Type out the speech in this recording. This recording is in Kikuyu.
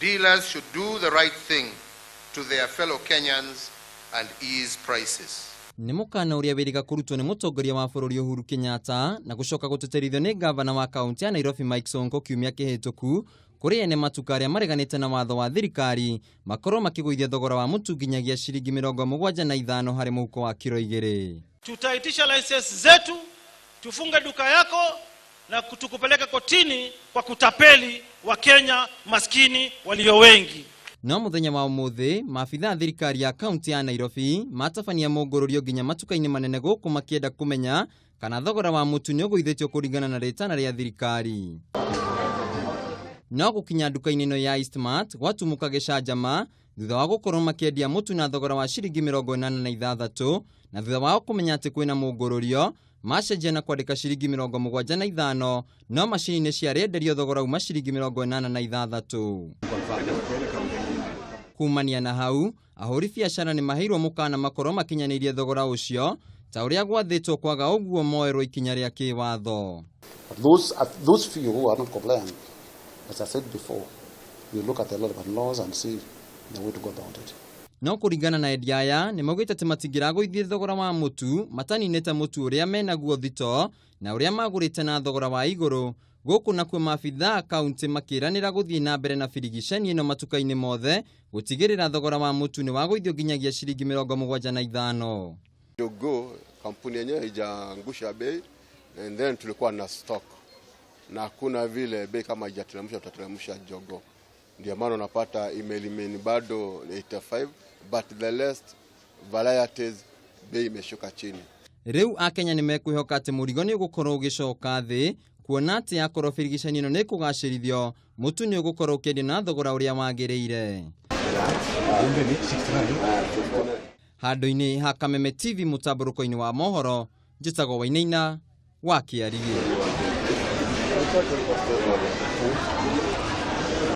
Dealers should do the right thing to their fellow Kenyans and ease prices. Nĩ mũkana ũrĩa wĩrĩga kũrutwo nĩ mũtongoria wa bũrũri Uhuru Kenyatta na gũcoka gũtĩtĩrithio nĩ gavana wa kaunti ya Nairobi Mike Sonko kiumia kĩhĩtũku kũrĩ ene matuka arĩa mareganĩte na watho wa thirikari makorwo makĩgũithia thogora wa mũtu nginyagia ciringi 75 harĩ mũhuko wa kiro 2. Tutaitisha license zetu, tufunge duka yako na tukupeleke kotini kwa kutapeli wa Kenya maskini walio wengi. No muthenya wa umuthi maabitha a thirikari ya kaunti ya Nairobi matabania mũngũrũrio nginya matuka-inĩ manene gũkũ makĩenda kũmenya kana thogora wa mũtu nĩ ũgũithĩtio kũringana na rĩtana rĩa thirikari. No gũkinya nduka-inĩ ĩno ya Eastmart gwatumũka gĩcanjama thutha wa gũkorwo makĩendia mũtu na thogora wa ciringi 86 na thutha wao kũmenya atĩ kwĩna mũngũrũrio macenjia na kwandĩka ciringi 75 no macini-inĩ ciarĩenderio thogora uma ciringi 86. Kumania na hau ahũri biacara nĩ maheirwo mũkana makorwo makinyanĩirie thogora ũcio ta ũrĩa gwathĩtwo kwaga ũguo moerwo ikinya rĩa kĩwatho. Those few who are not compliant, as I said before, we look at the relevant laws and see the way to go about it. No kũringana na endia aya nĩ maugĩte atĩ matingĩragũithia thogora wa mũtu mataninĩte mũtu ũrĩa menaguo thito na ũrĩa magũrĩte na thogora wa igũrũ. Gũkũ nakuo maabitha kaunti makĩranĩra gũthiĩ na mbere na birigiceni ĩno matuka-inĩ mothe gũtigĩrĩra thogora wa mũtu nĩ wagũithio nginyagia ciringi 75. Jogoo kampuni yenyewe haijaangusha bei, and then tulikuwa na stock na hakuna vile bei kama haijateremsha tutateremsha jogoo. Ndio maana unapata imeremain bado 85, but the rest varieties bei imeshuka chini. Rĩu Akenya nĩ mekwĩhoka atĩ mũrigo nĩ ũgũkorwo ũgĩcoka thĩ kuona atĩ akorwo birigiceni ĩno nĩ ĩkũgacĩrithio mũtu nĩ ũgũkorwo ũkĩendio na thogora ũrĩa wagĩrĩire. Handũ-inĩ ha Kameme TV mũtambũrũko-inĩ wa mohoro, njĩtagwo Wainaina wa Kĩariĩ.